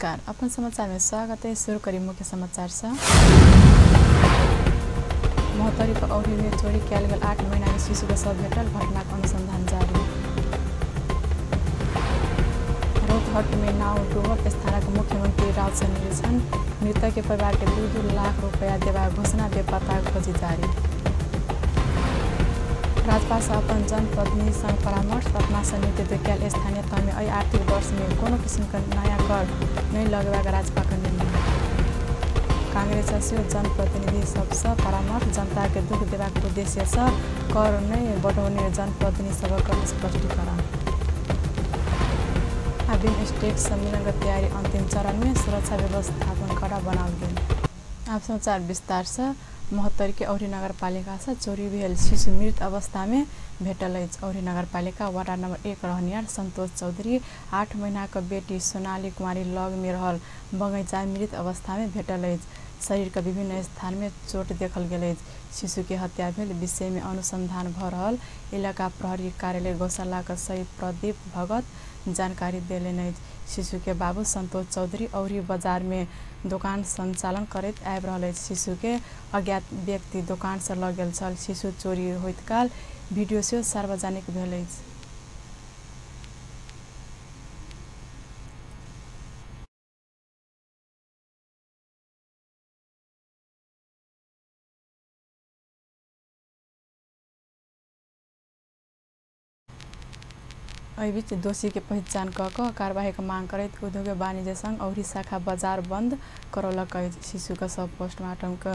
नमस्कार, अपन समाचार में स्वागत है। शुरू करी मुख्य समाचार से। महोत्तरी के औरी में चोरी कयल गेल 8 महीना के शिशु के शव भेटल, घटना के अनुसंधान जारी। रौतहट में नाव डूबल स्थानक मुख्यमंत्री राउत से निरीक्षण, मृतक के परिवार के 2-2 लाख रुपया देबाक घोषणा, बेपत्ता खोजी जारी। राजपा से अपन जनप्रतिनिधि संग परामर्श, अपना से नेतृत्व कयल स्थानीय तह में एहि आर्थिक वर्ष में कोनो किसिम के नया कर नहीं लगेबाक राजपा के निर्णय। कांग्रेस सेहो जनप्रतिनिधि सबसँ परामर्श, जनता के दुख देबाक उद्देश्य से कर नहीं बढ़ौने जनप्रतिनिधि सबक स्पष्टीकरण। आ बिम्स्टेक सम्मेलन के तैयारी अंतिम चरण में, सुरक्षा व्यवस्थापन कड़ा बनाओल गेल। आप समाचार विस्तार से। महोत्तरी के औरी नगरपालिका से चोरी भेल शिशु मृत अवस्था में भेटल अछि। औरी नगरपालिका वार्ड नंबर 1 रहनिहार संतोष चौधरी 8 महीना के बेटी सोनाली कुमारी लग में रहल बगैँचा मृत अवस्था में भेटल अछि। शरीर के विभिन्न स्थान में चोट देखल गेल अछि। शिशु के हत्या भेल विषय में अनुसंधान भ रहल इलाका प्रहरी कार्यालय गौशाला के सही प्रदीप भगत जानकारी देलनि अछि। शिशु के बाबू संतोष चौधरी औरी बाजार में दोकान संचालन करैत आबि रहल अछि। शिशु के अज्ञात व्यक्ति दोकान से लऽ गेल छल। शिशु चोरी होइत काल वीडियो सेहो सार्वजनिक भेल अछि। एहि बीच दोषी के पहचान क कारवाही के मांग करैत उद्योग वाणिज्य संघ औरी शाखा बाजार बंद करौलक अछि। शिशु के शव पोस्टमार्टम के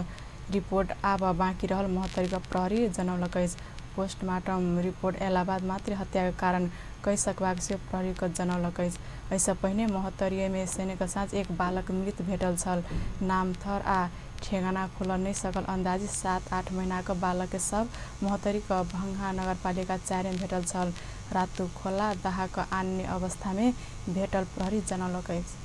रिपोर्ट आब बाँकी रहल महोत्तरी के प्रहरी जनौलक अछि। पोस्टमार्टम रिपोर्ट अयला बाद मात्र हत्या के कारण कहि सकबाक सेहो प्रहरी के जनौलक अछि। एहिसँ पहिने महोत्तरी में शनि के साँझ एक बालक मृत भेटल छल। नाम थर आ ठेगाना खुलल नहीं सकल अंदाजी 7-8 महीना के बालक के शव महोत्तरी के भंगा नगरपालिका 4 में भेटल छल। रातु खोला दाहा के अन्य अवस्था में भेटल प्रहरी जनौलक अछि।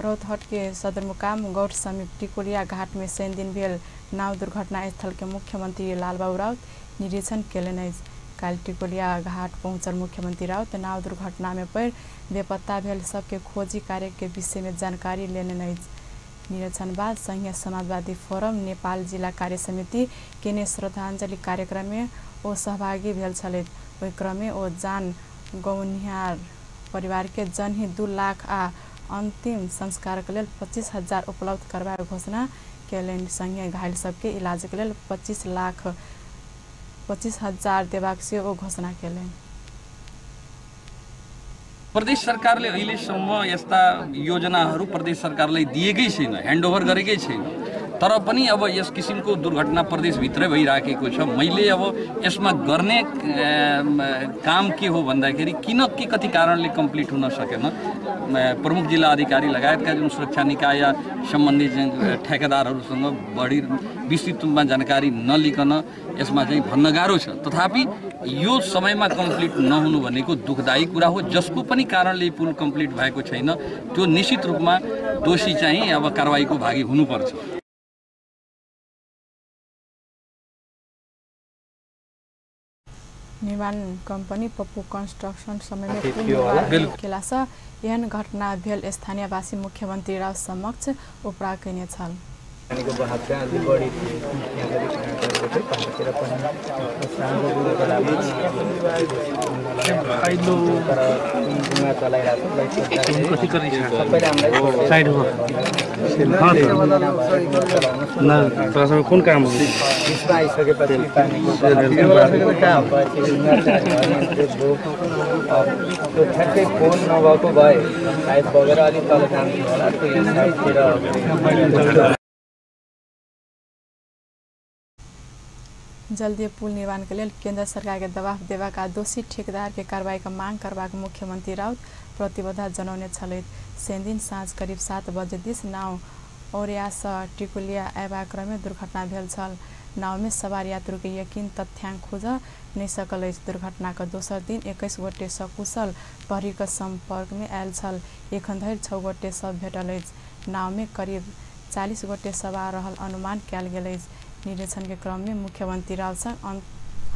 रौतहट के सदरमुकाम गौठ समीप टिकोलिया घाट में शनि दिन भेल नाव दुर्घटना स्थल के मुख्यमंत्री लालबाबू राउत निरीक्षण केलनि अछि। काल्हि टिकोलिया घाट पहुंचल मुख्यमंत्री राउत नाव दुर्घटना में पड़ि बेपत्ता भेल सबके खोजी कार्य के विषय में जानकारी लेलनि अछि। निरीक्षण बाद संघीय समाजवादी फोरम नेपाल जिला कार्य समिति केने श्रद्धांजलि कार्यक्रम में ओ सहभागी भेल छलथि। ओहि क्रम में ओ जान गौनिहार परिवार के जनहि 2 लाख आ अंतिम संस्कार के लेल 25,000 उपलब्ध करबाक घोषणा केलनि। संगे घायल सबके इलाज के लेल 25,000 देबाक सेहो ओ घोषणा केलनि। प्रदेश सरकारले अहिलेसम्म यस्ता योजनाहरू प्रदेश सरकारलाई दिएकै छैन, ह्यान्डओभर गरेकै छैन। तर पनि अब यस किसिमको दुर्घटना प्रदेशभित्रै भइराखेको छ। मैले अब यसमा गर्ने काम के हो भन्दाखेरि किन के कति कारणले कम्प्लिट हुन सकेन, प्रमुख जिल्ला अधिकारी लगायतका जुन सुरक्षा निकाय या सम्बन्धित ठेकेदारहरूसँग बढी विस्तृत रूपमा जानकारी नलिकन यसमा चाहिँ भन्न गाह्रो छ। तथापि यो समयमा कम्प्लिट नहुनु भनेको दुःखदायी कुरा हो। जसको पनि कारणले पुल कम्प्लिट भएको छैन त्यो निश्चित रूपमा दोषी चाहिँ अब कारवाहीको भागी हुनुपर्छ। निर्माण कंपनी पप्पू कंस्ट्रक्शन समय में पुल निर्माण केलासँ एहन घटना भेल स्थानीयवासी मुख्यमंत्री राउत समक्ष उपरा कयने छल। पानीको बहाव चाहिँ अझै बढी थियो। यहाँ पनि डुङ्गा चलाइरहेको बिचमा आइसकेपछि पानीको त्यो ठ्याक्कै फोन नभएको भए सायद बगेर अलिक तल जान्थ्यो होला। त्यो साइडतिर जल्दी पुल निर्माण के लेल केंद्र सरकार के दबाव देबाक आ दोषी ठेकेदार के कार्रवाई के मांग करबाक मुख्यमंत्री राउत प्रतिबद्धता जनौने छलथि। शनि दिन साँझ करीब 7 बजे दिस नाव औरैया से टिकुलिया अयबाक क्रम में दुर्घटना भेल छल। नाव में सवार यात्रु के यकीन तथ्यांक खोजऽ नहीं सकल अछि। दुर्घटना के दोसर दिन 21 गोटे सकुशल प्रहरी के संपर्क में आयल छल। एखन धरि 6 गोटे शव भेटल अछि। नाव में करीब 40 गोटे सवार रहल अनुमान कयल गेल अछि। निरीक्षण के क्रम में मुख्यमंत्री राउत संग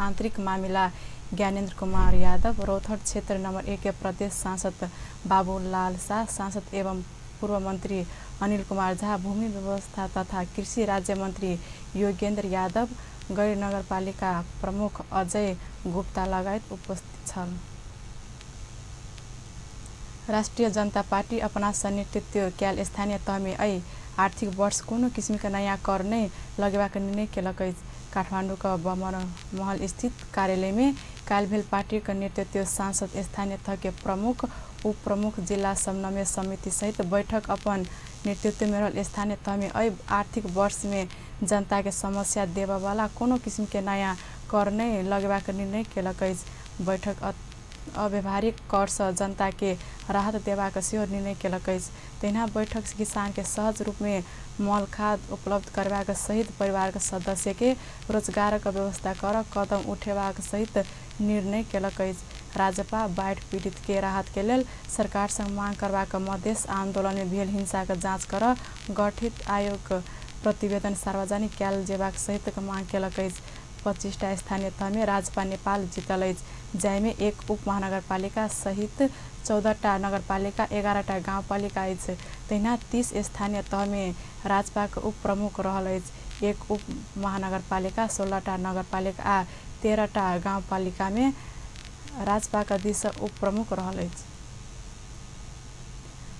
आंतरिक मामिला ज्ञानेन्द्र कुमार यादव, रौतहट क्षेत्र नंबर 1 के प्रदेश सांसद बाबूलाल शाह, सांसद एवं पूर्व मंत्री अनिल कुमार झा, भूमि व्यवस्था तथा कृषि राज्य मंत्री योगेन्द्र यादव, गैर नगरपालिका प्रमुख अजय गुप्ता लगायत उपस्थित छल। राष्ट्रिय जनता पार्टी अपना नेतृत्व कयल स्थानीय तहमे एहि आर्थिक वर्ष कोनो किसिमका नयाँ कर नै लगेबाक निर्णय केलक अछि। काठमाडौँक बमरमहल स्थित कार्यालयमे काल्हि भेल पार्टीक नेतृत्व सांसद, स्थानीय तहके प्रमुख, उप प्रमुख, जिल्ला समन्वय समिति सहित बैठक अपन नेतृत्वमे रहल स्थानीय तहमे एहि आर्थिक वर्षमे जनताके समस्या देबयवला कोनो किसिमके नयाँ कर नै लगेबाक निर्णय केलक अछि। बैठक अव्यावहारिक करसँ जनताके राहत देबाक सेहो निर्णय केलक अछि। तहिना बैठक किसानके सहज रूपमे मल खाद उपलब्ध करबाक सहित परिवारक सदस्यके रोजगारक व्यवस्था कर कदम उठेबाक सहित निर्णय केलक अछि। राजपा बाढ़ि पीड़ित के राहत के लेल सरकारसँग मांग करबाक मधेश आंदोलन में भेल हिंसाक जाँच कर गठित आयोग प्रतिवेदन सार्वजनिक कयल जेबाक सहित मांग केलक अछि। 25टा स्थानीय तहमे राजपा नेपाल जीतल अछि, जाहिमे एक उप महानगरपालिका सहित 14टा नगरपालिका, 11टा गाउँपालिका अछि। तहिना 30 स्थानीय तहमे राजपाक उप प्रमुख रहल अछि। एक उप महानगरपालिका, 16टा नगरपालिका आ 13टा गाउँपालिकामे राजपाक दिस उप प्रमुख रहल अछि।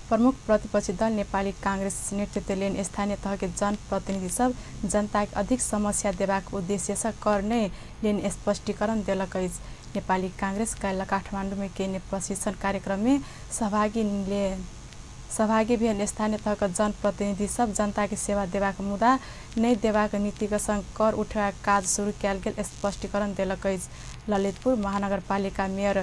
प्रमुख प्रतिपक्षी दल नेपाली कांग्रेस नेतृत्व लेने स्थानीय तहके जनप्रतिनिधि सब जनताके अधिक समस्या देबाक उद्देश्यसँ कर नै लेने स्पष्टीकरण देलक अछि। नेपाली कांग्रेस काल्हि काठमाडौँमे केने प्रशिक्षण कार्यक्रममे सहभागी भेल स्थानीय तहक जनप्रतिनिधि सब जनताके सेवा देबाक मुद्दा नै देबाक नीतिक संग कर उठेबाक काज सुरु कयल गेल स्पष्टीकरण देलक अछि। ललितपुर महानगरपालिका मेयर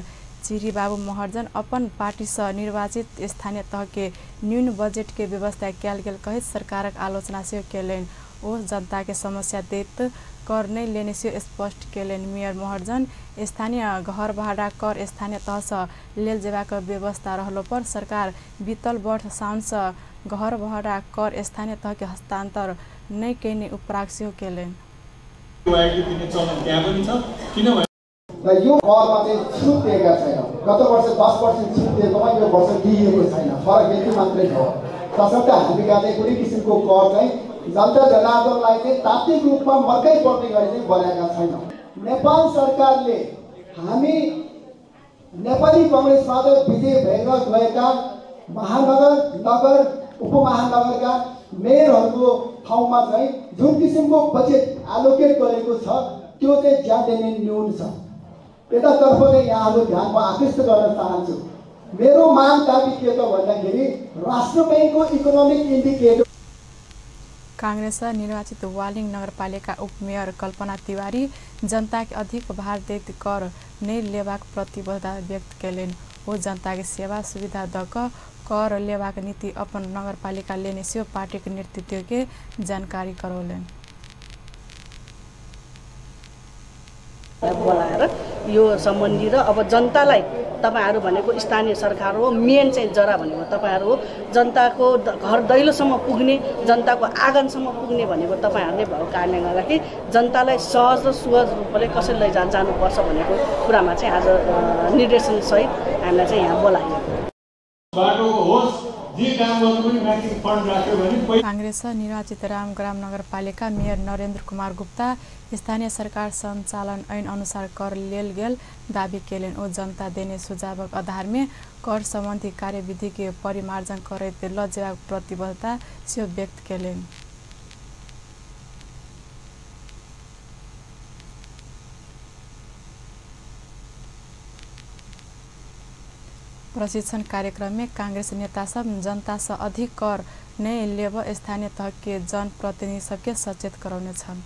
चिरीबाबू महर्जन अपन पार्टीसँ निर्वाचित स्थानीय तहके न्यून बजेटके व्यवस्था कयल गेल कहैत सरकारक आलोचना सेहो केलनि। ओ जनताके समस्या दैत कर नै लेने सेहो स्पष्ट केलनि। मेयर महर्जन स्थानीय घर भाडा कर स्थानीय तहसँ लेल जेबाक व्यवस्था रहलोपर सरकार बीतल वर्ष साउनसँ घर भाडा कर स्थानीय तहके हस्तान्तर नै केने उपराग सेहो केलनि। र यो करमा चाहिँ छुट दिएका छैनौँ। गत वर्ष 10% छुट दिएकोमा यो वर्ष दिइएको छैन, फरक यति मात्रै हो। तसर्थ हामी कहाँ चाहिँ कुनै किसिमको कर चाहिँ जनता जनार्दनलाई चाहिँ तात्विक रूपमा मर्कै पर्ने गरी चाहिँ बनाएका छैनौँ। नेपाल सरकारले हामी नेपाली कङ्ग्रेसबाट विजय भएर गएका महानगर, नगर, उपमहानगरका मेयरहरूको ठाउँमा चाहिँ जुन किसिमको बजेट एलोकेट गरेको छ त्यो चाहिँ ज्यादै नै न्यून छ। यतातर्फ चाहिँ यहाँहरू ध्यान म आकृष्ट गर्न चाहन्छु। मेरो माग दाबी के त भन्दाखेरि राष्ट्र ब्याङ्कको इकोनोमिक इन्डिकेटर। कांग्रेस निर्वाचित वालिङ नगरपालिका उपमेयर कल्पना तिवारी जनताके अधिक भार दैत कर नै लेबाक प्रतिबद्धता व्यक्त केलनि। ओ जनताके सेवा सुविधा दऽ कऽ कर लेबाक नीति अपन नगरपालिका लेने सेहो पार्टीक नेतृत्वके जानकारी करौलनि। बोलाएर यो सम्बन्धी र अब जनतालाई तपाईहरू भनेको स्थानीय सरकार हो, मेन चाहिँ जरा भनेको तपाईहरू हो। जनताको घर दैलोसम्म पुग्ने, जनताको आँगनसम्म पुग्ने भनेको तपाईहरूले भएको कारणले गर्दाखेरि जनतालाई सहज र सुहज रूपले कसरी लैजान जानुपर्छ भनेको कुरामा चाहिँ आज निर्देशनसहित हामीलाई चाहिँ यहाँ बोलाइएको। कांग्रेस निर्वाचित रामग्राम नगरपालिका मेयर नरेन्द्र कुमार गुप्ता स्थानीय सरकार सञ्चालन ऐन अनुसार कर लेल गेल दाबी केलनि। ओ जनता देने सुझावक आधारमे कर सम्बन्धी कार्यविधिके परिमार्जन करैत ल जेबाक प्रतिबद्धता सेहो व्यक्त केलनि। प्रशिक्षण कार्यक्रम में कांग्रेस नेता सब जनता से अधिक कर नै लेब स्थानीय तह के जनप्रतिनिधि सबके सचेत करौने छन्।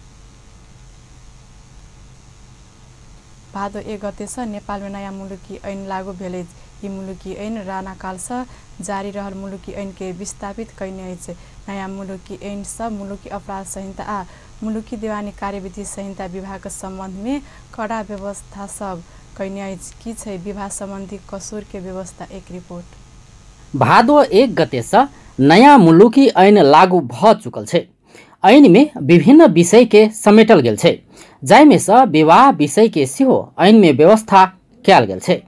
भादो 1 गते से नेपाल में नयाँ मुलुकी ऐन लागू भेल अछि। ई मुलुकी ऐन राणाकाल से जारी रहल मुलुकी ऐन के विस्थापित कयने अछि। नयाँ मुलुकी ऐन से मुलुकी अपराध संहिता आ मुलुकी देवानी कार्यविधि संहिता विवाहक सम्बन्ध में कड़ा व्यवस्था सब कयने अछि। की छै विवाह सम्बन्धी कसूर के व्यवस्था, एक रिपोर्ट। भादो 1 गते से नयाँ मुलुकी ऐन लागू भ चुकल छै। ऐन में विभिन्न विषय के समेटल गेल छै। जाहिमे सँ विवाह विषय के सेहो ऐन में व्यवस्था कयल गेल छै।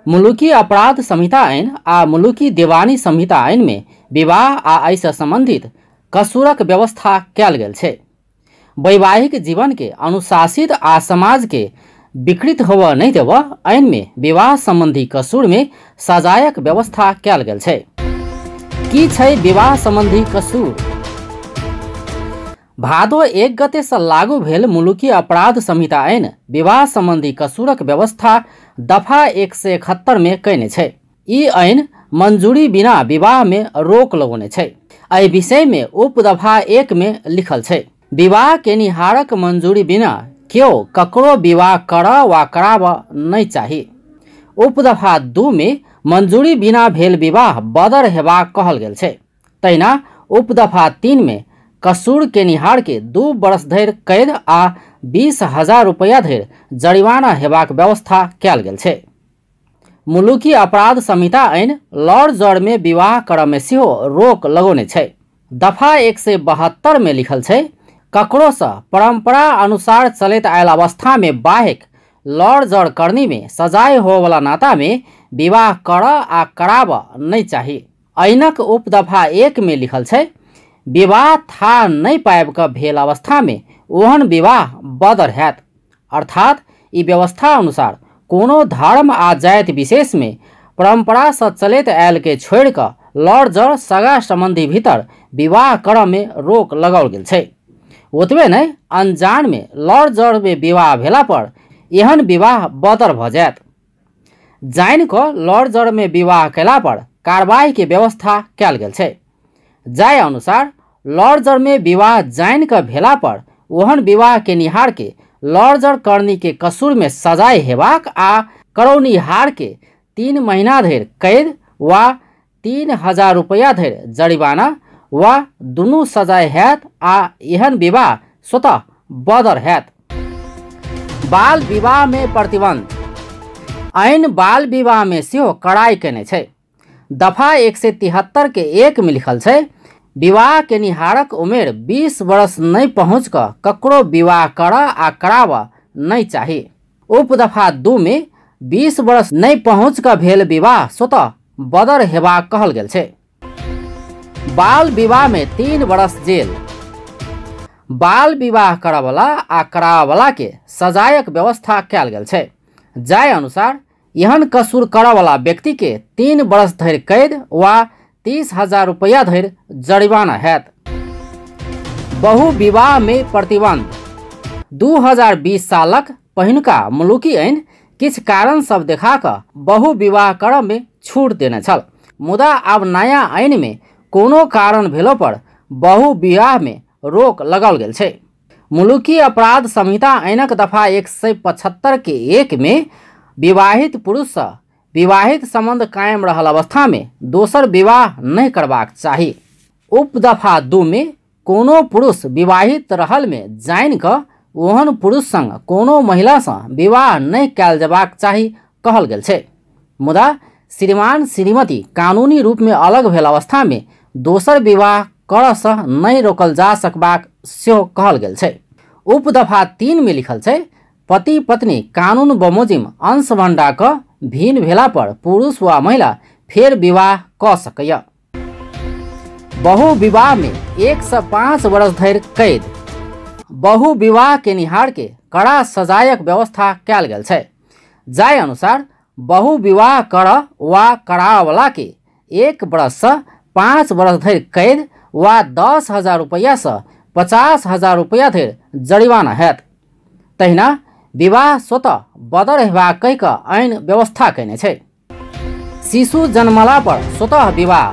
मुलुकी अपराध संहिता ऐन आ मुलुकी देवानी संहिता ऐन में विवाह आ एहिसँ संबंधित कसूरक व्यवस्था कयल गेल छै। वैवाहिक जीवन के अनुशासित आ समाज के विकृत होबऽ नहि देबऽ ऐन में विवाह संबंधी कसूर में सजायक व्यवस्था कयल गेल छै। की छै विवाह संबंधी कसूर? भादो 1 गते से लागू भेल मुलुकी अपराध संहिता ऐन विवाह संबंधी कसूरक व्यवस्था दफा 171 में कयने छै। ई ऐन मंजूरी बिना विवाह में रोक लगौने छै। एहि विषय में उपदफा 1 में लिखल छै, विवाह केनिहारक मंजूरी बिना केओ ककरो विवाह कर वा कराबऽ नहि चाही। उपदफा 2 में मंजूरी बिना भेल विवाह बदर हेबाक कहल गेल छै। तहिना उपदफा 3 में कसूर केनिहार के 2 वर्ष धरि कैद आ 20,000 रुपया धरि जरिमाना हेबाक व्यवस्था कयल गेल छै। मुलुकी अपराध संहिता ऐन लड़ जड़ में विवाह करऽ में सेहो रोक लगौने छै। दफा 172 में लिखल छै, ककरोसँ परंपरा अनुसार चलैत आयल अवस्था में बाहेक लड़ जड़ करनी में सजाय होवला नाता में विवाह कर आ कराबऽ नहि चाही। ऐनक उपदफा 1 में लिखल छै, विवाह था नहि पाबि कऽ भेल अवस्था में ओहन विवाह बदर हैत। अर्थात ई व्यवस्था अनुसार कोनो धर्म आ जाति विशेष में परंपरा से चलैत आयल के छोड़ि कऽ लड़ जड़ सगा संबंधी भीतर विवाह करऽ में रोक लगाओल गेल छै। ओतबे नहि, अनजान में लड़ जड़ में विवाह भेला पर एहन विवाह बदर भऽ जायत। जानि कऽ लड़ जड़ में विवाह कयला पर कार्रवाई के व्यवस्था कयल गेल छै। जाहि अनुसार लड़ जड़ में विवाह जानि कऽ भेला पर ओहन विवाह केनिहार के लड़ जड़ करनी के कसूर में सजाय हेबाक आ करौनिहार के 3 महीना धरि कैद वा 3,000 रुपया धरि जरिमाना वा दुनू सजाय हैत आ एहन विवाह स्वतः बदर हैत। बाल विवाह में प्रतिबंध। ऐन बाल विवाह में सेहो कड़ाई कयने छै। दफा 173 के 1 में लिखल छै, विवाह केनिहारक उमेर 20 वर्ष नहि पहुँच कऽ ककरो विवाह कर आ कराबऽ नहि चाही। उपदफा 2 में 20 वर्ष नहि पहुँच कऽ भेल विवाह स्वतः बदर हेबाक कहल गेल छै। बाल विवाह में 3 वर्ष जेल। बाल विवाह करऽवला आ कराबऽवला के सजायक व्यवस्था कयल गेल छै। जाहि अनुसार एहन कसूर करऽवला व्यक्ति के 3 वर्ष धरि कैद वा 30,000 रुपया धरि जरिमाना हैत। बहुविवाह में प्रतिबंध। 2020 सालक पहिनुका मुलुकी ऐन किछु कारण सब देखा कऽ बहुविवाह करऽ में छूट देने छल, मुदा आब नया ऐन में कोनो कारण भेलो पर बहुविवाह में रोक लगाओल गेल छै। मुलुकी अपराध संहिता ऐनक दफा 175 के 1 में विवाहित पुरुषसँ विवाहित संबंध कायम रहल अवस्था में दोसर विवाह नहि करबाक चाही। उपदफा 2 में कोनो पुरुष विवाहित रहल में जानि कऽ ओहन पुरुष संग कोनो महिलासँ विवाह नहि कयल जेबाक चाही कहल गेल छै। मुदा श्रीमान श्रीमती कानूनी रूप में अलग भेल अवस्था में दोसर विवाह करऽसँ नहि रोकल जा सकबाक सेहो कहल गेल छै। उपदफा 3 में लिखल छै, पति पत्नी कानून बमोजिम अंश भंडा कऽ भिन्न भेला पर पुरुष वा महिला फेर विवाह कऽ सकैए। बहुविवाह में 1 से 5 वर्ष धरि कैद। बहुविवाह केनिहार के कड़ा सजायक व्यवस्था कयल गेल छै। जाहि अनुसार बहुविवाह कर वा करावला के 1 वर्ष से 5 वर्ष धरि कैद वा 10,000 रुपया से 50,000 रुपया धरि जरिमाना हैत। तहिना विवाह स्वतः बदर हेबाक कहि कऽ ऐन व्यवस्था कयने छै। शिशु जन्मला पर स्वतः विवाह।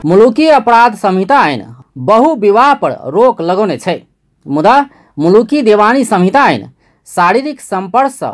मुलुकी अपराध संहिता ऐन बहुविवाह पर रोक लगौने छै, मुदा मुलुकी देवानी संहिता ऐन शारीरिक संपर्क सँ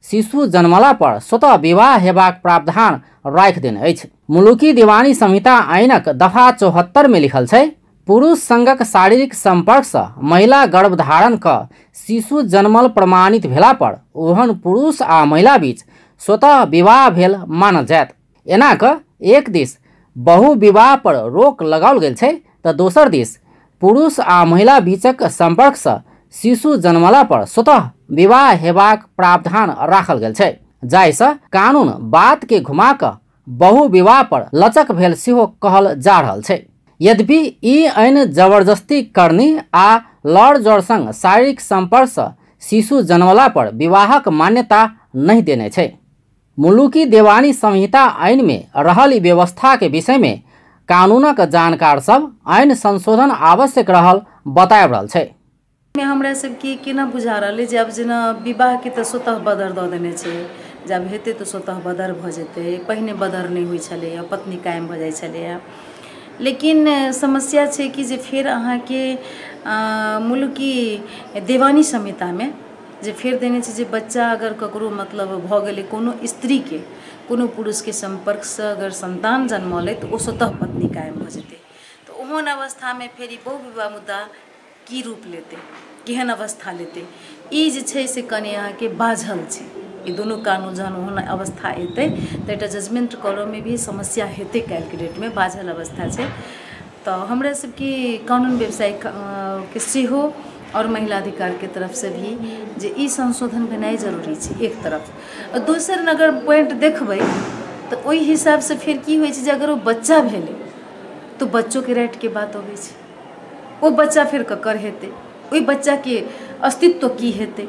शिशु जन्मला पर स्वतः विवाह हेबाक प्रावधान राखि देने अछि। मुलुकी दीवानी संहिता ऐनक दफा 74 में लिखल छै, पुरुष संगक शारीरिक संपर्क सँ महिला गर्भधारण कऽ शिशु जन्मल प्रमाणित भेला पर ओहन पुरुष आ महिला बीच स्वतः विवाह भेल मानल जायत। एना कऽ एक दिस बहुविवाह पर रोक लगाओल गेल छै तऽ दोसर दिस पुरुष आ महिला बीचक संपर्क सँ शिशु जन्मला पर स्वतः विवाह हेबाक प्रावधान राखल गेल छै, जाहिसँ कानून बात के घुमा कऽ बहुविवाह पर लचक भेल सेहो कहल जा रहल छै। यद्यपि ई ऐन जबरदस्ती करनी आ लड़ जड़ संग शारीरिक संपर्क सँ शिशु जन्मला पर विवाहक मान्यता नहीं देने छै। मुलुकी देवानी संहिता ऐन में रहल ई व्यवस्था के विषय में कानूनक जानकार सब ऐन संशोधन आवश्यक रहल बताबि रहल छै। हमरा सबके केना बुझा रहल जे आब जेना विवाहके तऽ स्वतः बदर दऽ देने छै, जब हेतै तऽ स्वतः बदर भऽ जेतै, पहिने बदर नहि होइ छलैए, पत्नी कायम भऽ जाइ छलैए। लेकिन समस्या छै कि जे फेर अहाँके मुलुकी देवानी संहितामे जे फेर देने छै जे बच्चा अगर ककरो मतलब भऽ गेलै, कोनो स्त्रीके कोनो पुरुषके सम्पर्कसँ अगर सन्तान जन्मलै तऽ ओ स्वतः पत्नी कायम भऽ जेतै। तऽ ओहन अवस्थामे फेर ई बहुविवाह मुद्दा की रूप लेतै, केहन अवस्था लेतै, ई जे छै से कनि अहाँके बाझल छै। ई दुनू कानून जहन ओहन अवस्था एतै तऽ एकटा जजमेंट करऽमे भी समस्या हेतै। काल्हिके डेटमे बाझल अवस्था छै। तऽ हमरा सबके कानून व्यवसायिक के सेहो और महिला अधिकारके तरफसँ भी जे ई संशोधन भेनाइ जरूरी छै एक तरफ। दोसर अगर पॉइंट देखबै तऽ ओहि हिसाबसँ फेर की होइ छै जे अगर ओ बच्चा भेलै तऽ बच्चोके राइटके बात अबै छै, ओ बच्चा फेर ककर हेतै, ओहि बच्चाके अस्तित्व की हेतै,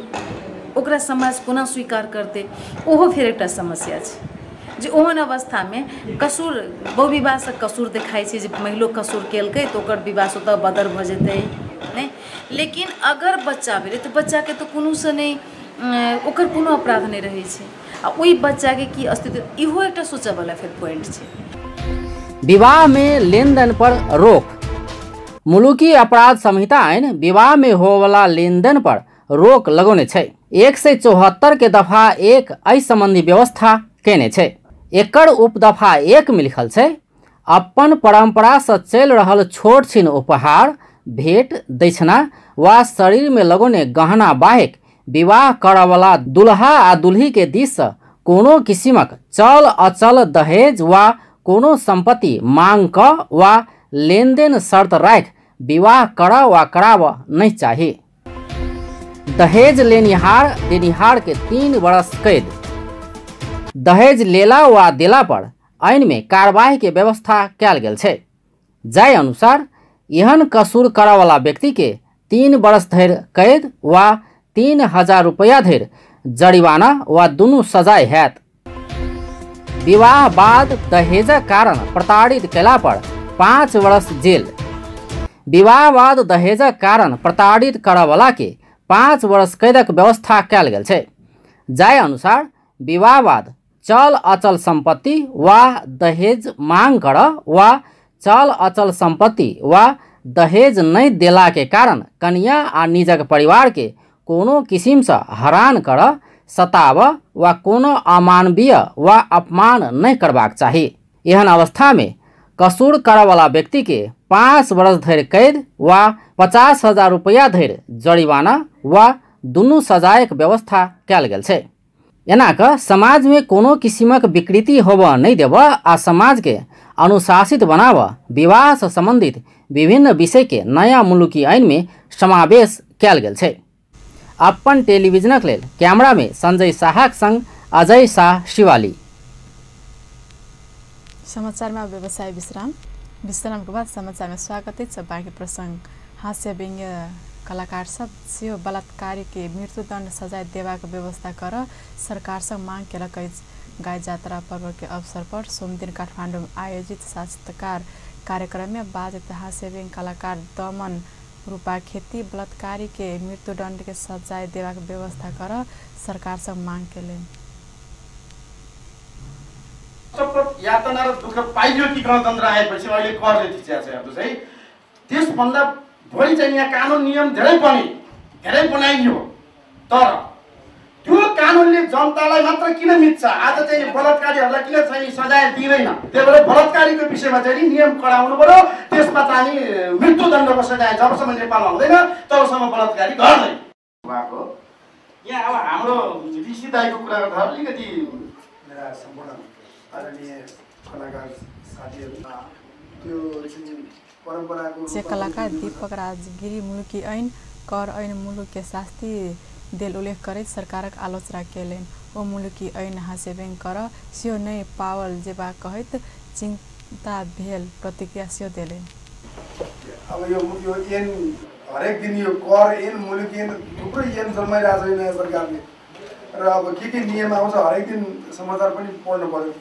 ओकरा समाज कोना स्वीकार करतै, ओहो फेर एकटा समस्या छै। जे ओहन अवस्थामे कसूर बहुविवाहसँ कसूर देखाइ छै जे महिलो कसूर केलकै तऽ ओकर विवाह स्वतः बदर भऽ जेतै, नहि। लेकिन अगर बच्चा भेलै तऽ बच्चाके तऽ कोनोसँ नहि, ओकर कोनो अपराध नहि रहै छै, आ ओहि बच्चाके की अस्तित्व, इहो एकटा सोचऽवला फेर पॉइंट छै। विवाह में लेनदेन पर रोक। मुलुकी अपराध संहिता ऐन विवाह में होवला लेनदेन पर रोक लगौने छै। 174 के दफा 1 एहि संबंधी व्यवस्था केने छै। एकर उपदफा 1 में लिखल छै, अपन परंपरा से चलि रहल छोट छिन उपहार, भेंट, दक्षिणा वा शरीर में लगौने गहना बाहेक विवाह करऽवला दुल्हा आ दुल्ही के दिस से कोनो किसिमक चल अचल दहेज वा कोनो संपत्ति मांग क वा लेनदेन शर्त राखि विवाह कर वा कराब नहीं चाही। दहेज लेनिहार देनिहार के 3 वर्ष कैद। दहेज लेला वा देला पर ऐन में कार्यवाही के व्यवस्था कयल गेल छै, जाहि अनुसार एहन कसूर करऽवला व्यक्ति के 3 वर्ष धरि कैद वा 3000 रुपया धरि जरिमाना वा दुनू सजाय हैत। विवाह बाद दहेजक कारण प्रताड़ित कयला पर 5 वर्ष जेल। विवाह बाद दहेजक कारण प्रताड़ित करऽवला के 5 वर्ष कैदक व्यवस्था कयल गेल छै, जाहि अनुसार विवाह बाद चल अचल संपत्ति वा दहेज मांग कर वा चल अचल संपत्ति वा दहेज नहि देला के कारण कन्या आ निजक परिवार के कोनो किसिमसँ हरान कर, सताब वा कोनो अमानवीय वा अपमान नहि करबाक चाही। एहन अवस्था में कसूर करऽवला व्यक्ति के 5 वर्ष धरि कैद वा 50,000 रुपया धरि जरिमाना वा दुनू सजायक व्यवस्था कयल गेल छै। एना कऽ समाज में कोनो किसिमक विकृति होबऽ नहि देबऽ आ समाज के अनुशासित बनाबऽ विवाह से संबंधित विभिन्न विषय के नया मुलुकी ऐन में समावेश कयल गेल छै। अपन टेलीविजनक लेल कैमरा में संजय शाहक संग अजय शाह, शिवाली। समाचार में व्यवसाय विश्राम। विश्राम के बाद समाचार में स्वागत है। बाकी प्रसंग हास्य व्यंग्य कलाकार सब सेहो बलात्कारी के मृत्युदंड सजाय देबाक व्यवस्था कर सरकार से मांग केलक अछि। गाय जात्रा पर्व के अवसर पर सोमदिन काठमांडू में आयोजित साक्षात्कार कार्यक्रम में बाजैत हास्य व्यंग्य कलाकार दमन रूपा खेती बलात्कारी के मृत्युदंड के सजाय देबाक व्यवस्था कर सरकार से मांग केलनि। यातना र दुःख पाइयो कि गणतन्त्र आएपछि अहिले करले थिचिएको छ हेर्नुहोस् है। त्यसभन्दा बढी चाहिँ यहाँ कानुन नियम धेरै बने, धेरै बनाइयो, तर त्यो कानुनले जनतालाई मात्र किन मिच्छ? आज चाहिँ बलात्कारीहरूलाई किन चाहिँ सजाय दिँदैन? त्यही भएर बलात्कारीको विषयमा चाहिँ नियम कडाउनु पर्यो। त्यसमा चाहिँ मृत्युदण्डको सजाय जबसम्म नेपालमा हुँदैन तबसम्म बलात्कारी गर्दैन। उहाँको यहाँ अब हाम्रो ऋषि दाईको कुरा गर्दा अलिकति मेरा सम्पूर्ण आदरणीय कलाकार साथीहरू त्यो परम्पराको कलाकार दीपक राजगिरी मुलुकी ऐन कर ऐन मुलुक के शास्ति देल उल्लेख करैत सरकारक आलोचना केलनि। ओ मुलुकी ऐन हास्य व्यंग्य कर सेहो नहि पाओल जेबाक कहैत चिन्ता भेल प्रतिक्रिया सेहो देलनि। अब यो यो ऐन हरेक दिन यो कर ऐन मुलुकी ऐन थुप्रै ऐन जन्माइरहेको छ नयाँ सरकारले र अब के नियम आउँछ हरेक दिन समाचार पनि पढ्नु पर्यो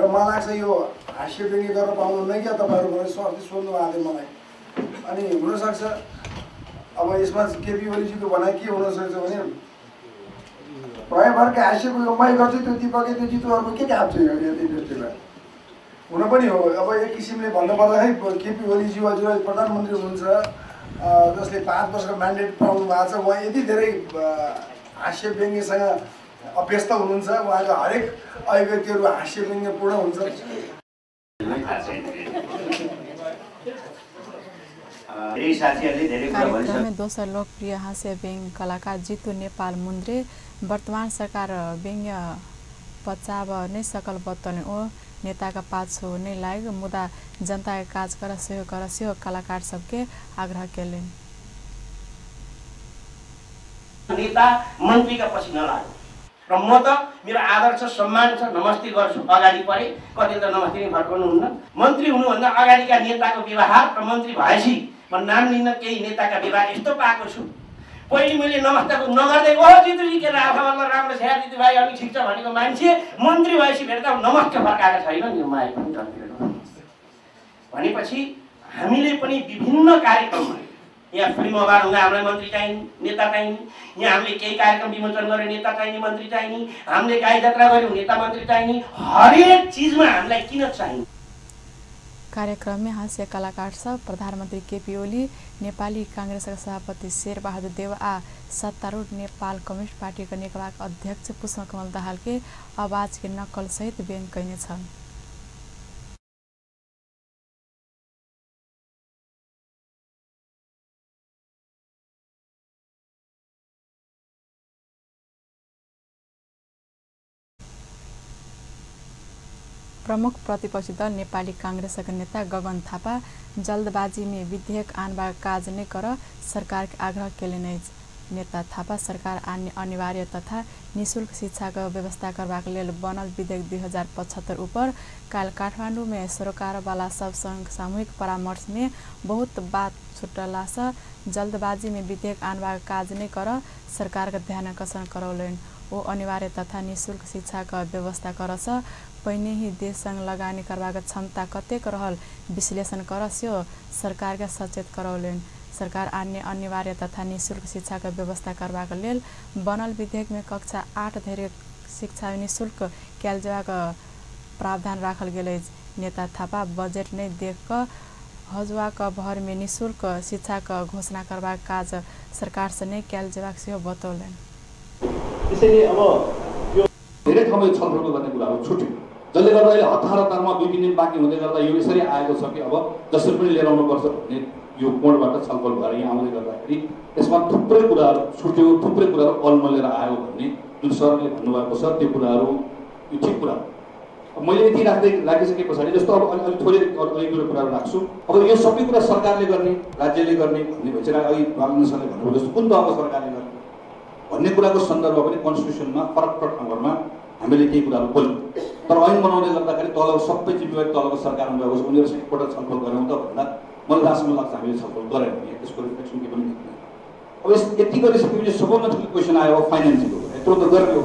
र मलाई लाग्छ यो हास्य व्यङ्ग्य गर्न पाउनुहुन्न क्या तपाईँहरू भनेर अस्ति सोध्नु भएको थियो मलाई। अनि हुनसक्छ अब यसमा केपी ओलीजीको भनाइ के हुनसक्छ भने भयभरका हास्यको यो मै गर्छु त्यो दिपके त्यो जितुहरूको के काम छ यो इन्डस्ट्रीमा हुन पनि हो। अब एक किसिमले भन्नुपर्दाखेरि केपी ओलीज्यू हजुर प्रधानमन्त्री हुनुहुन्छ जसले 5 वर्षको म्यान्डेट पाउनु भएको छ, उहाँ यति धेरै हास्य व्यङ्ग्यसँग अभ्यस्त हुनुहुन्छ, उहाँको हरेक अभिव्यक्तिहरू हास्य व्यङ्ग्यपूर्ण हुन्छ। कार्यक्रम में दोसर लोकप्रिय हास्य व्यंग्य कलाकार जीतू नेपाल मुन्द्रे वर्तमान सरकार व्यंग्य पचाब नै सकल बतौने ओ नेता का पाछो नै लाग मुदा जनता के काज कर सहयोग कर सेहो कलाकार सबके आग्रह केलनि। नेता मन्त्री का पछि नलाग्नु र म त मेरो आदर छ, सम्मान छ, नमस्ते गर्छु, अगाडि परे कतिले त नमस्ते नै फर्काउनुहुन्न। मन्त्री हुनुभन्दा अगाडिका नेताको व्यवहार र मन्त्री भएपछि म नाम लिन्न केही नेताका व्यवहार यस्तो पाएको छु, पहिले मैले नमस्तेको नगर्दै ओ जितुजी के राखबल्ल राम्रो छ यार जितु भाइ अनि ठिक छ भनेको मान्छे मन्त्री भएपछि भेट्दा नमस्ते फर्काएको छैन नि, यो माया पनि डरपिरो। भनेपछि हामीले पनि विभिन्न कार्यक्रममा यहाँ फिल्म अवार्ड हुँदा हामीलाई मन्त्री चाहिने, नेता चाहिने, यहाँ हामीले केही कार्यक्रम विमोचन गऱ्यो नेता चाहिने, मन्त्री चाहिने, हामीले गाई जात्रा गऱ्यौँ नेता मन्त्री चाहिने, हरेक चिजमा हामीलाई किन चाहिने। कार्यक्रम में हास्य कलाकार सब प्रधानमंत्री केपी ओली, नेपाली कांग्रेसका सभापति शेरबहादुर देव आ सत्तारूढ़ नेपाल कम्युनिस्ट पार्टी के नेकपाक अध्यक्ष पुष्पकमल दाहाल के आवाज के नकल सहित व्यंग्य कयने छन्। प्रमुख प्रतिपक्षी दल नेपाली कांग्रेसका नेता गगन थापा जल्दबाजी में विधेयक आनबाक काज नै कर सरकार के आग्रह केलनि अछि। नेता थापा सरकार अनिवार्य तथा निःशुल्क शिक्षाक व्यवस्था करबाक लेल बनल विधेयक 2075 ऊपर काल काठमाडौँ में सरोकारवाला सब संग सामूहिक परामर्श में बहुत बात छुटला से जल्दबाजी में विधेयक आनबाक काज नै कर सरकार के ध्यान आकर्षण करौलनि। ओ अनिवार्य तथा निःशुल्क शिक्षाक व्यवस्था करसँ पहिने ही देश संग लगानी करबाक क्षमता कतेक रहल विश्लेषण कर सेहो सरकार के सचेत करौलनि। सरकार अन्य अनिवार्य तथा निःशुल्क शिक्षाक व्यवस्था करबाक लेल बनल विधेयक में कक्षा 8 धरि शिक्षा निःशुल्क कयल जेबाक प्रावधान राखल गेल अछि। नेता थापा बजट नहि देख कऽ हजुआक भर में निःशुल्क शिक्षाक घोषणा करबाक काज सरकार से नहि कयल जेबाक सेहो बतौलनि। त्यसैले अब यो धेरै ठाउँमा यो छलफल गर्ने कुराहरू छुट्यो, जसले गर्दा अहिले हतार हतारमा 2-3 दिन बाँकी हुँदै गर्दा यो यसरी आएको छ कि अब जसरी पनि लिएर आउनुपर्छ भन्ने यो कोणबाट छलफल भएर यहाँ आउँदै गर्दाखेरि यसमा थुप्रै कुराहरू छुट्यो, थुप्रै कुराहरू अल्मलिएर आयो भन्ने जुन सरले भन्नुभएको छ त्यो कुराहरू यो ठिक कुरा हो। मैले यति राख्दै लागिसके पछाडि जस्तो अब अलिक थोरै अलिक कुराहरू राख्छु। अब यो सबै कुरा सरकारले गर्ने, राज्यले गर्ने भन्ने भएछ र अघि बालकृष्ण सरले भन्नुभयो जस्तो कुन तहको सरकारले गर्ने भन्ने कुराको सन्दर्भ पनि कन्स्टिट्युसनमा फरक फरक ठाउँहरूमा हामीले केही कुराहरू बोल्यौँ, तर ऐन बनाउँदै गर्दाखेरि तलको सबै जिम्मेवारी तलको सरकारमा गएको छ, उनीहरूसँग एकपल्ट छलफल गऱ्यौँ त भन्दा मलाई जहाँसम्म लाग्छ हामीले छलफल गरेन भने त्यसको रिफ्लेक्सन केही पनि देख्दैन। अब यस यति गरिसकेपछि सबभन्दा ठुलो क्वेसन आयो फाइनेन्सिङको, यत्रो त गर्ने हो।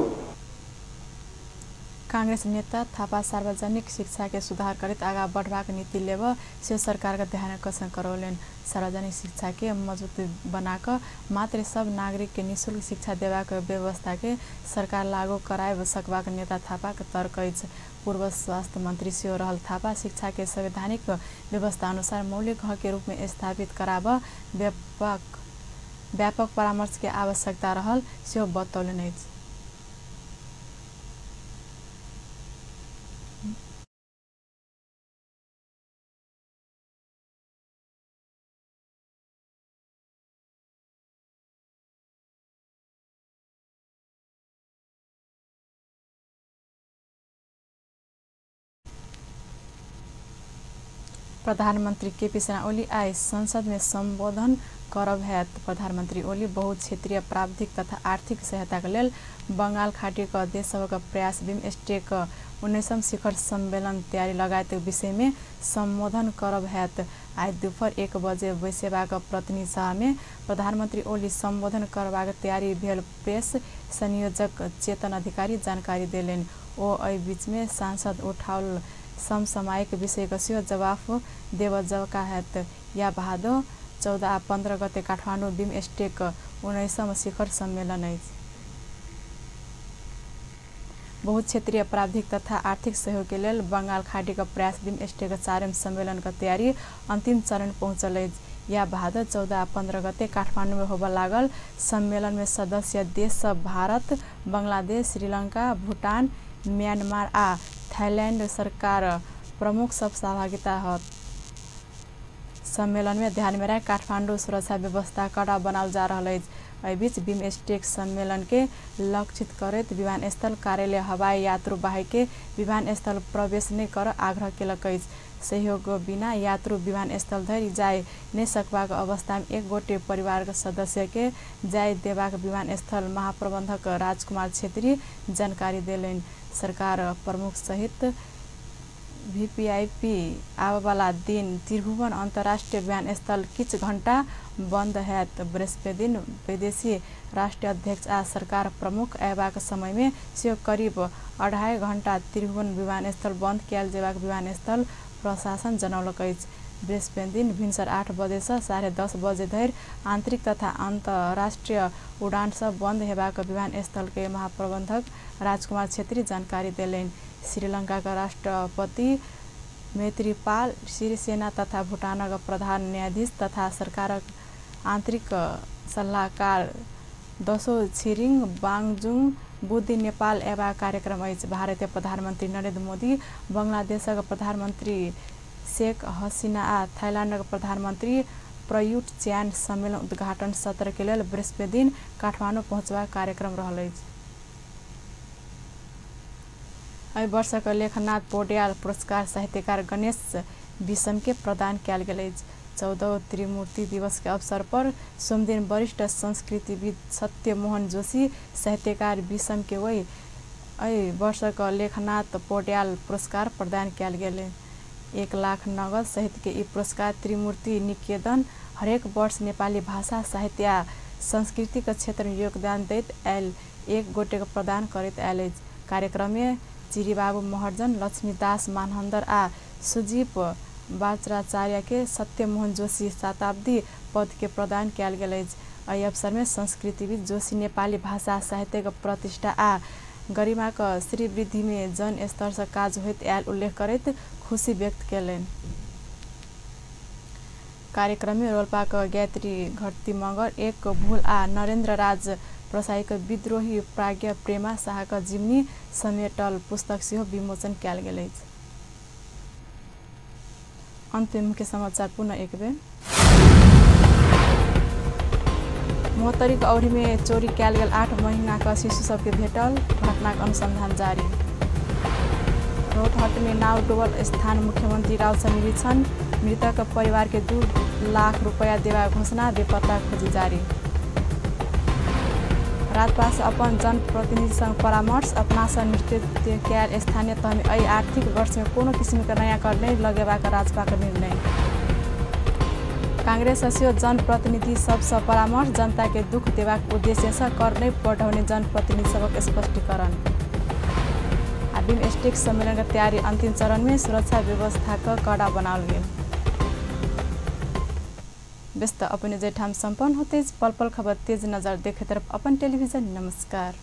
कांग्रेस नेता थापा सार्वजनिक शिक्षा के सुधार करैत आगा बढ़बाक नीति लेब से सरकार के ध्यान आकर्षण करौलनि। सार्वजनिक शिक्षा के मजबूत बनाकऽ मात्र सब नागरिक के निःशुल्क शिक्षा देबाक व्यवस्था के सरकार लागू कराबि सकबाक नेता थापा के तर्क अछि। पूर्व स्वास्थ्य मंत्री सेहो रहल थापा शिक्षा के संवैधानिक व्यवस्था अनुसार मौलिक हक के रूप में स्थापित कराब व्यापक परामर्श के आवश्यकता रहल सेहो बतौलनि अछि। प्रधानमन्त्री केपी शर्मा ओली आइ संसद में संबोधन करब हैत। प्रधानमंत्री ओली बहुक्षेत्रीय प्राविधिक तथा आर्थिक सहायताक लेल बंगाल खाड़ीक देशसभक प्रयास बिम्स्टेक 19वां शिखर सम्मेलन तयारी लगायत विषयमे सम्बोधन करब हैत। आइ दुपहर 1 बजे बैसेबाक प्रतिनिधि सभामे प्रधानमंत्री ओली सम्बोधन करबाक तयारी भेल प्रेस संयोजक चेतन अधिकारी जानकारी देलनि। ओ एहि बीचमे सांसद उठाओल समसामयिक विषयक सेहो जवाफ देब जका हैत। या भादो 14 आ 15 गते काठमाडौँ बिम्स्टेक 19वां शिखर सम्मेलन अछि। बहुक्षेत्रीय प्राविधिक तथा आर्थिक सहयोग के लेल बंगाल खाड़ीक प्रयास बिम्स्टेक 4वां सम्मेलनक तयारी अंतिम चरण पहुँचल अछि। या भादो 14 आ 15 गते काठमाडौँमे होबय लागल सम्मेलनमे सदस्य देश सब भारत, बांग्लादेश, श्रीलंका, भूटान, म्यांमार आ थाईलैंड सरकार प्रमुख सब सहभागिता होत। सम्मेलनमे ध्यानमे राखि काठमाडौँ सुरक्षा व्यवस्था कड़ा बनाओल जा रहल अछि। एहि बीच बिम्स्टेक सम्मेलन के लक्षित करैत विमानस्थल कार्यालय हवाई यात्रु बाहेक विमानस्थल प्रवेश नहि कर आग्रह केलक अछि। सहयोग बिना यात्रु विमानस्थल धरि जाय नहि सकबाक अवस्थामे एक गोटे परिवारक सदस्य के जाय देबाक विमानस्थल महाप्रबंधक राजकुमार छेत्री जानकारी देलनि। सरकार प्रमुख सहित वीवीआईपी आबयवला दिन त्रिभुवन अंतर्राष्ट्रीय विमानस्थल किछु घंटा बंद हैत। बृहस्पति दिन विदेशी राष्ट्रीय अध्यक्ष आ सरकार प्रमुख अयबाक समयमे सेहो करीब 2.5 घंटा त्रिभुवन विमानस्थल बंद कयल जेबाक विमानस्थल प्रशासन जनौलक अछि। बृहस्पति दिन भिनसर 8 बजेसँ 10:30 बजे धरि आंतरिक तथा अंतर्राष्ट्रीय उड़ान सब बंद हेबाक विमानस्थल के महाप्रबंधक राजकुमार छेत्री जानकारी देलनि। श्रीलंकाक राष्ट्रपति मैत्रीपाल सिरिसेना तथा भूटानक प्रधान न्यायाधीश तथा सरकारक आंतरिक सल्लाहकार दसो छिरिङ बाङजुङ बुद्धि नेपाल अयबाक कार्यक्रम अछि। भारतीय प्रधानमंत्री नरेंद्र मोदी, बांग्लादेशक प्रधानमंत्री शेख हसीना आ थाईलैंडक प्रधानमंत्री प्रयुट च्यान सम्मेलन उद्घाटन सत्र के लेल बृहस्पति दिन काठमाडौँ पहुँचबाक कार्यक्रम रहल अछि। एहि वर्षक लेखनाथ पौड्याल पुरस्कार साहित्यकार गणेश विषम के प्रदान कयल गेल अछि। 14 त्रिमूर्ति दिवस के अवसर पर सोमदिन वरिष्ठ संस्कृतिविद सत्यमोहन जोशी साहित्यकार विषम के वही एहि वर्षक लेखनाथ पौड्याल पुरस्कार प्रदान कयल गेल। 1 लाख नगद सहित के ई पुरस्कार त्रिमूर्ति निकेतन हरेक वर्ष नेपाली भाषा साहित्य आ संस्कृतिक क्षेत्रमे योगदान दैत आयल एक गोटेके प्रदान करैत आयल अछि। कार्यक्रममे चिरीबाबू महर्जन, लक्ष्मीदास मानहन्दर आ सुजीव बाज्राचार्य के सत्यमोहन जोशी शताब्दी पद के प्रदान कयल गेल अछि। एहि अवसरमे संस्कृतिविद जोशी नेपाली भाषा साहित्यक प्रतिष्ठा आ गरिमाक श्रीवृद्धिमे जन स्तरसँ काज होइत आयल उल्लेख करैत खुशी व्यक्त कयलनि। कार्यक्रममे रोल्पाक गायत्री घरती मगर एक भूल आ नरेन्द्र राज प्रसाईक विद्रोही प्राज्ञ प्रेमा शाहक जीवनी समेटल पुस्तक सेहो विमोचन कयल गेल अछि। अन्तिम मुख्य समाचार पुनः एक बेर। महोत्तरीक औरीमे चोरी कयल गेल 8 महीनाक शिशु सबके भेटल, घटनाक अनुसंधान जारी। रौतहटमे नाव डूबल स्थान मुख्यमंत्री राउत निरीक्षण, मृतक परिवार के 2 लाख रुपया देबाक घोषणा, बेपत्ता खोजी जारी। राजपा अपन जनप्रतिनिधि संग परामर्श, अपनासँ नेतृत्व कयल स्थानीय तहमे एहि आर्थिक वर्षमे कोनो किसिमके नयाँ कर नहि लगेबाक राजपाक निर्णय। कांग्रेस सेहो जनप्रतिनिधि सबसँ परामर्श, जनता के दुख देबाक उद्देश्यसँ कर नहि बढ़ौने जनप्रतिनिधि सबक स्पष्टीकरण। आ बिम्स्टेक सम्मेलनक तयारी अंतिम चरणमे सुरक्षा व्यवस्थाक कड़ा बनाओल गेल। व्यस्त अपने जैठाम सम्पन्न होते पल पल खबर तेज नजर देखे तरफ अपन टेलीविजन। नमस्कार।